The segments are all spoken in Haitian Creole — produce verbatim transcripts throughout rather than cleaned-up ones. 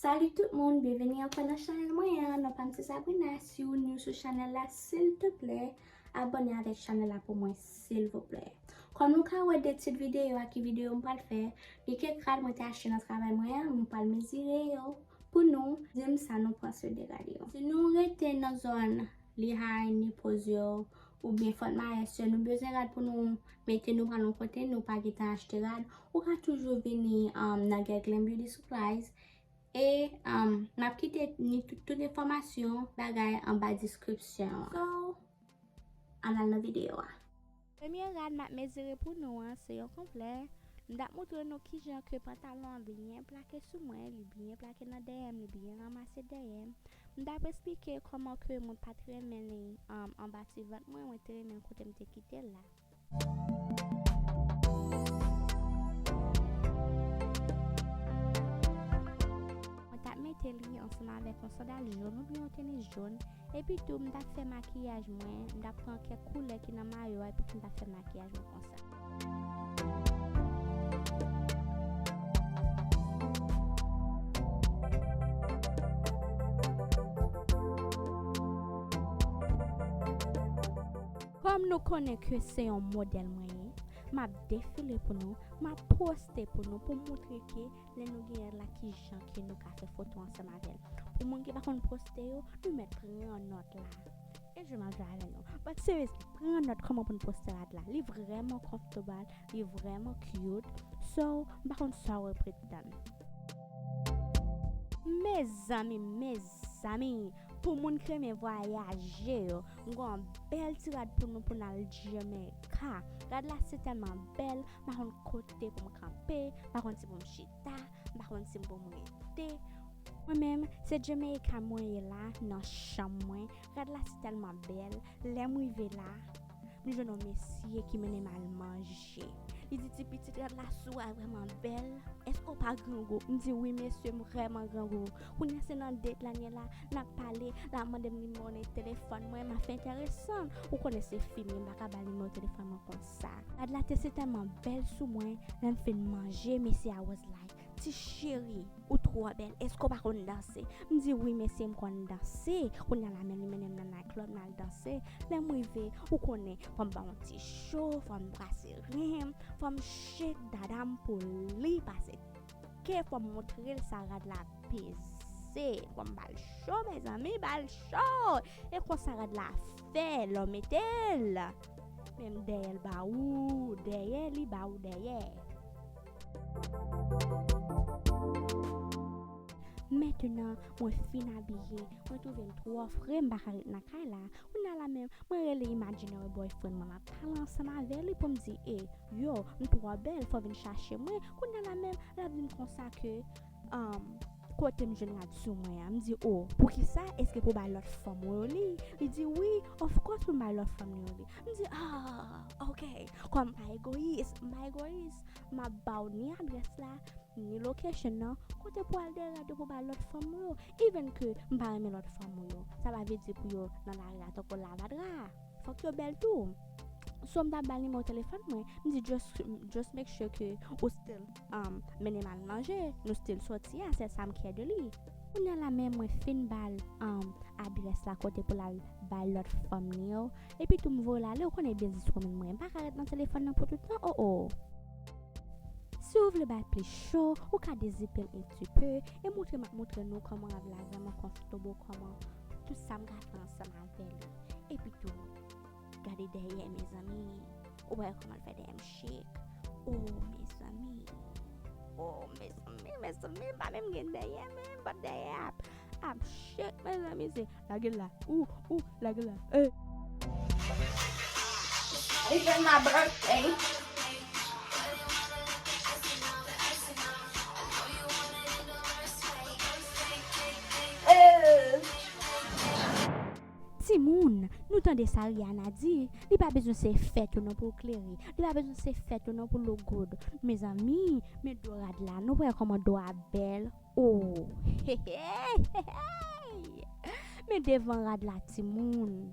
Salut tout moun, byenveni ankò nan chanèl mwen an. Non pa m se Sabrina. Si w new sou chanèl la, silteplè, abòne avèk chanèl la pou mwen, silvouplè. Kòm nou ka wè de tit videyo a, ki videyo m pral fè, gen kèk rad mwen te achte nan travay mwen an, m pral mezire yo pou nou, di m sa nou panse de rad yo. Si nou rete nan zòn Lehigh, Naples yo, oubyen Fort Myers yo, nou bezwen rad pou nou mete, nou pral yon kote, nou pa gentan achte rad, ou ka toujou vini um, nan Glen Beauty Supplies. E um, m ap kite ni tout, tout enfòmasyon bagay anba description an. So, ann al nan videyo a. Premye rad m ap mezire pou nou an, se yon konplè. M t ap montre nou kijan ke pantalon an byen plake sou mwen, li byen plake nan dèyè m, li byen ranmase dèyè m. M t ap esplike kòman ke mwen pa t renmen li um, anba ti vant mwen, mwen te renmen l kote m te kite l la. Mwen t ap mete li ansanm avèk yon sandal jòn oubyen yon tenis jòn. Epi tou, m t ap fè makiyaj mwen, m t ap pran kèk koulè ki nan mayo a, epi tou m t ap fè makiyaj mwen konsa. Kòm nou konnen ke se yon modèl mwen ye, m ap defile pou nou, m ap poste pou nou, pou montre ke lè nou gen rad la, kijan ke nou ka fè foto ansanm avè l. Pou moun ki pa konn poste yo, nou mèt pran nòt la. E je m ap jwe avè nou. But seriously, pran nòt kòman pou n poste rad la. Li vrèman comfortable, li vrèman cute. So, m pa konn sa w repretann. Mezanmi, mezanmi, pou moun ki renmen vwayaje yo, m gen yon bèl ti rad pou nou pou n al Jamaica. Rad la se tèlman bèl, m pa konn kote pou m kanpe, m pa konn si pou m chita, m pa konn si m pou m rete. Mwen menm, se Jamaica mwen ye la, nan chanm mwen. Rad la se tèlman bèl. Lè m rive la, m jwenn yon mesye ki mennen m al manje. Li di, "Ti pitit, rad la sou a vrèman bèl. Èske w pa grangou?" M di, "Wi, mesye, m vrèman grangou." Kounye a se nan date la n ye la, n ap pale, l ap mande m nimewo telefòn mwen, m ap fè enteresan. Ou konnen se fi m ye, m pa ka ba l nimewo telefòn mwen konsa. Rad la te se tèlman bèl sou mwen, lè m fin manje, mesye a was like, "Ti cheri, ou twò bèl, èske w pa konn danse?" M di, "Wi, mesye, m konn danse." Kounye a la menm, li mennen m nan night club, n al danse. Lè m rive, ou konnen, fò m ba yon ti cho, fò m brase ren m, fò m shake dada m pou li pase ke fò m montre l sa rad la peze. Fò m ba l cho, mezanmi, ba l cho. E konsa rad la fè lè w mete l. Menm dèyè l ba ou dèyè, li ba ou dèyè. Mentnan, mwen fin abiye, mwen twouve m twò fre, m pa ka ret nan kay la. Kounye a la menm, mwen rele imaginary boyfriend mwen, m ap pale ansanm avè li pou m di, "E, yo, m twò bèl, fò w vin chache mwen." Kounye a la menm, l ap di m konsa ke, um, kote m jwenn rad sou mwen an. M di, "O, poukisa? Èske pou bay lòt fanm ou yo li?" Li di, "Wi, of course pou m bay lòt fanm yo li." M di, "Ah, ok." Kòm m pa egoyis, m pa egoyis. M ap ba w ni adrès la, ni location nan, kote pou al dèyè rad yo pou bay lòt fanm ou yo. Even ke m pa renmen lòt fanm ou yo, sa pa vle di pou yo nan lari a tankou lavadra. Fòk yo bèl tou. So m t ap ba l nimewo telefòn mwen, m di just, just make sure ke ou still um, mennen m al manje, nou still soti a, se sa m care de li. Kounye a la menm mwen fin ba l um, adrès la kote pou l al bay lòt fanm li yo. Epi tou m voye l ale, ou konnen biznis woman mwen, m pa ka ret nan telefòn nan pou tout tan, o o. Si w vle bay plis cho, ou ka dezipe l un petit peu e montre m ap montre nou kòman rad la vrèman comfortable, kòman tout sa m ka fè ansanm avè li. Epi tou, gade dèyè, mezanmi. Ou wè kòman l fè dèyè m shake. O, mezanmi. O, mezanmi, mezanmi, m pa menm gen dèyè, men, but dèyè ap, ap shake, mezanmi, se lage l la. Ou, ou, lage l la. Ey. Even my birthday. Eh. Timoun, nou tande sa Rihanna di, li pa bezwen se fèt ou non pou l klere, li pa bezwen se fèt ou non pou l look good. Mezanmi, men do rad la, nou wè kòman do a bèl. Oh, hey, hey, hey, hey. Men devan rad la, timoun.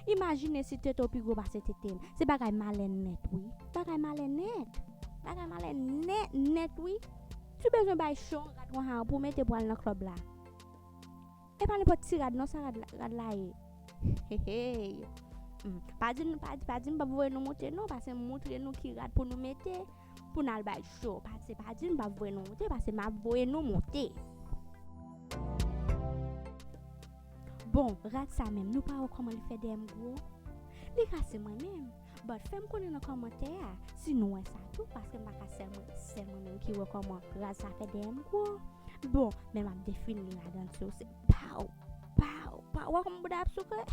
Imajine si tete w pi gwo pase tete m. Se bagay malè nèt, wi. Bagay malè nèt. Bagay malè nèt, nèt, wi. Si w bezwen bay cho, rad konsa pou w mete pou al nan club la. E pa nenpòt ti rad non, sa rad la, rad la ye. Hey, hey. Hmm. Pa di n, pa, pa di m p ap voye nou monte non, paske m montre nou ki rad pou nou mete pou n al bay cho. Paske pa di m p ap voye nou monte, paske m ap voye nou monte. Bon, rad sa menm, nou pa wè kòman li fè dèyè m gwo? Li rase mwen menm. But fè m konnen nan kòmantè a si nou wè sa tou, paske m pa ka sèlman, sèlman menm ki wè kòman rad sa fè dèyè m gwo. Bon, men m ap defini ladan sou se paw, paw, paw. Wè kòman bouda ap souke?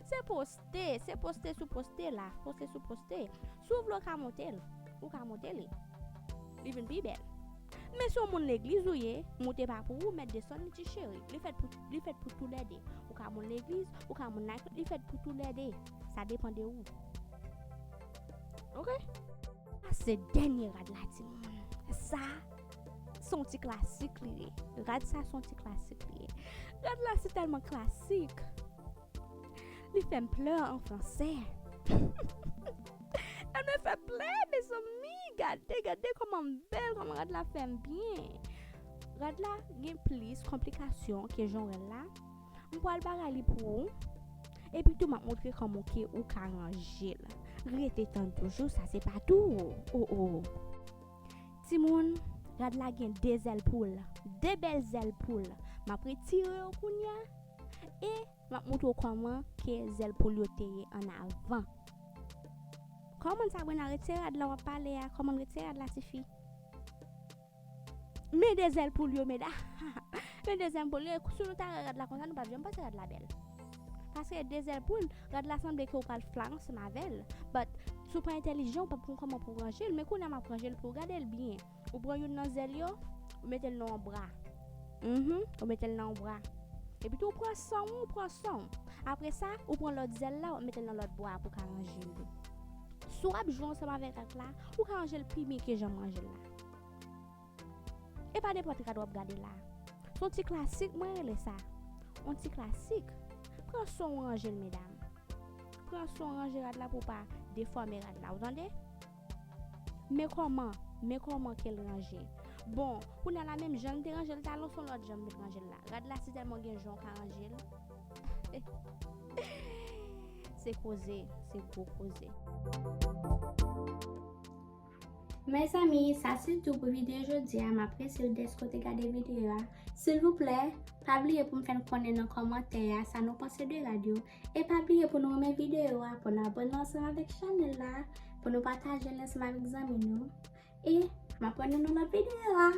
Se poste, se poste sou poste la, poste sou poste. Si w vle w ka monte l, ou ka monte li. Li vin pi bèl. Men si w moun legliz ou ye, monte pa pou ou, mèt desann li ti cheri. Li fèt pou, li fèt pou toulède. Ou ka moun legliz, ou ka moun nan, li fèt pou toulède. Sa depan de ou. Oke? Sa se dènye rad la, timoun. Sa, se yon ti klasik li ye. Rad sa, se yon ti klasik li ye. Rad la, se tèlman klasik. Li fè m plè an fransè. L fè m plè, mezanmi. Gade, gade kòman m bèl, kòman rad la fè m byen. Rad la gen plis konplikasyon ke jan w wè l la. M pral bagay li pou ou. Epi tou, m ap montre kòman ke ou ka ranje l. Rete tann toujou, sa se pa tou. O, o. Timoun, rad la gen de zèl poul. De bèl zèl poul. M ap retire yo kounye a. E m ap montre w kòman ke zèl poul yo te ye ann avan. Kòman Sabrina retire rad la w ap pale a? Kòman retire rad la, tifi? Men de zèl poul yo, medam. Men de zèl poul yo. Si nou ta wè rad la konsa, nou p ap janm panse rad la bèl. Paske de zèl poul, rad la sanble ke w pral flank ansanm avè l. But, si w pa entèlijan, w p ap konn kòman pou w ranje l. Men kounye a m ap ranje l pou w gade l byen. Ou pran youn nan zèl yo, ou mete l nan yon bra. Mhm, ou mete l nan yon bra. Epi tou, ou pran san w, ou pran san w. Apre sa, ou pran lòt zèl la, ou mete l nan lòt bra pou w ka ranje l tou. Si w ap jwe ansanm avèk rad la, ou ka ranje l pi byen ke jan m ranje l la. E pa nenpòt rad w ap gade la. Se yon ti klasik, mwen rele sa. Yon ti klasik. Pran san w ranje l, medam. Pran san w ranje rad la pou w pa defòme rad la, ou tande? Men kòman, men kòman ke l ranje. Bon, kounye a la menm jan l te ranje l talon, se yon lòt jan m vin ranje l la. Rad la, si tèlman gen jan w ka ranje l. Se koze, se gwo koze. Mezanmi, sa se tou pou videyo jodi a. M apresye w dèske w te gade videyo a. Silvouplè, pa bliye pou m fè n konnen nan kòmantè a sa nou panse de rad yo. E pa bliye pou nou renmen videyo a, pou n abòne ansanm avèk chanèl la, pou nou pataje l ansanm avèk zanmi nou. E m ap wè nou nan lòt videyo a.